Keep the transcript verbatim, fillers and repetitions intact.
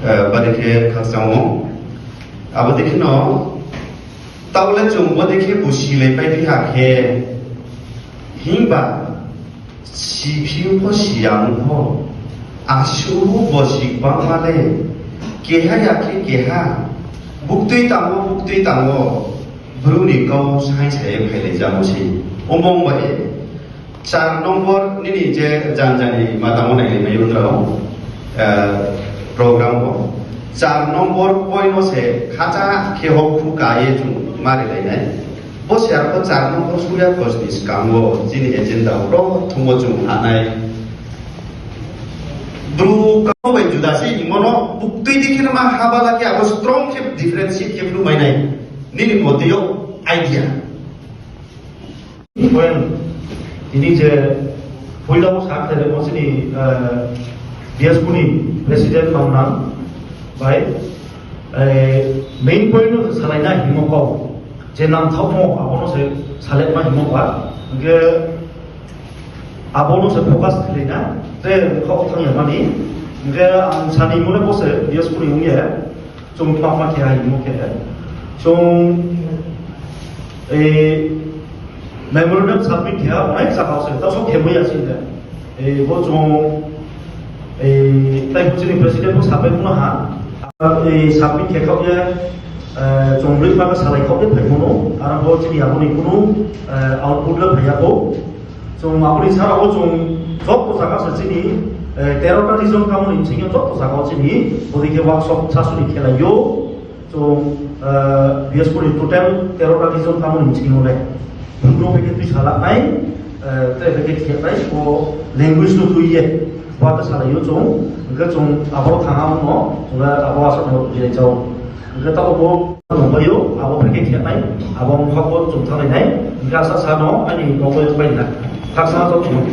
Bade khe khakchang ou. Abo dei khe no, taoh le chung bodei khe busi lai pai phi ha khe, himba siphi pho si ya ong pho, asuh bo si bangma le, keha ya khe keha, buktui tang wo, buktui tang wo, Bru ni kau saing sa ye phailai jamo se. Omong bai, char nombor nini je janja ni ma tang wo nailai mai undra wo, program wo. Char nombor point no se khacha khe hokhu ka ye chung ma rilai nai. Bo se arpho char nombor suya kos ni skang wo chini agenda wo prothom wo chung ha nai. Bru kau bai juda se hingmo no buktui di khe no ma haba la khe abo strong khe differentiate khe phnuh mai nai. Nini mote yo idea. Point, tini je poila wo sa khe mo chini, eh, B S P ni president mangnang bai, eh, main point no salai na hingmo kau, je nangthaohmo abo no se salai ma hingmo ba, hingkhe abo no se focus khlai na, tre kau thang ya mani, hingkhe ang sani mo le bo se B S P ni ong ye, chung tma ma khe ha hingmo khe, chung, eh, memorandum submit khe ha, onai jaka se, taoh so khe mai ya sing de. Eh, bo chung, eh, tai chini president bo sapai phuno ha. Eh, submit khe khaoh ye, eh, chung broi ma salai khaoh ye phaimo no, aro bo chini abo ni kunu, eh, output le phai ya kho. Chung abo ni sara wo chung joto jaka se chini, eh, tero ta region kamo ni bsing yo joto jaka wo chini, bodei khe workshop sasuni khelai ou. Chung, eh, B S P ni total tero ta region kamo ni bsing yo le, bru phe khe tui sala nai, eh, tre phe khe khe nai, bo language no tui ye, bo ta salai ou chung, hingkhe chung abo thang ha no, chung le abo asa no tui ye jao. Hingkhe taoh bo no bai ou, abo phe khe khe nai, abo ong kha bo chung thannglai nai, hingkhe asa sa no, aini bo bai pai na, thaksa to chung.